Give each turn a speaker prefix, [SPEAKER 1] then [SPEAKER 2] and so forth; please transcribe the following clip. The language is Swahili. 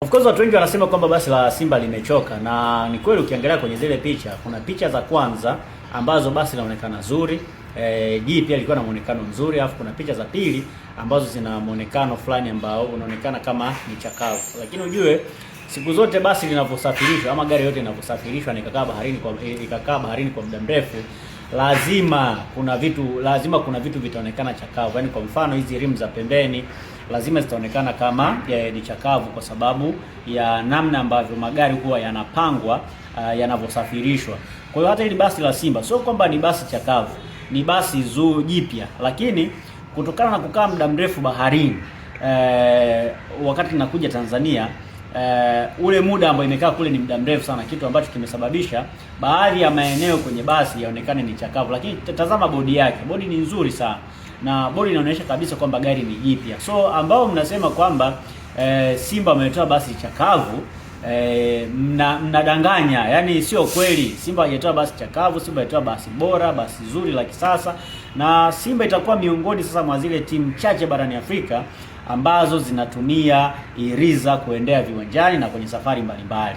[SPEAKER 1] Of course watu wengi wanasema kwamba basi la Simba limechoka, na ni kweli. Ukiangalia kwenye zile picha, kuna picha za kwanza ambazo basi linaonekana zuri jipya lilikuwa na muonekano mzuri, alafu kuna picha za pili ambazo zina muonekano fulani ambao unaonekana kama ni chakavu, lakini ujue siku zote basi linavyosafirishwa ama gari yote inavyosafirishwa na ikakaa baharini kwa muda mrefu, lazima kuna vitu vitaonekana chakavu. Yaani kwa mfano hizi rimu za pembeni lazima zitaonekana kama ni chakavu kwa sababu ya namna ambavyo magari huwa yanapangwa yanavyosafirishwa. Kwa hiyo hata hili basi la Simba sio kwamba ni basi chakavu, ni basi zuri jipya, lakini kutokana na kukaa muda mrefu baharini wakati linakuja Tanzania ule muda ambao imekaa kule ni muda mrefu sana, kitu ambacho kimesababisha baadhi ya maeneo kwenye basi yaonekane ni chakavu. Lakini tazama bodi yake, bodi ni nzuri sana na bodi inaonyesha kabisa kwamba gari ni jipya. So ambao mnasema kwamba Simba wametoa basi chakavu mnadanganya, yaani sio kweli. Simba haijatoa basi chakavu, Simba haijatoa basi bora, basi zuri la kisasa, na Simba itakuwa miongoni sasa mwa zile timu chache barani Afrika ambazo zinatumia iriza kuendea viwanjani na kwenye safari mbalimbali.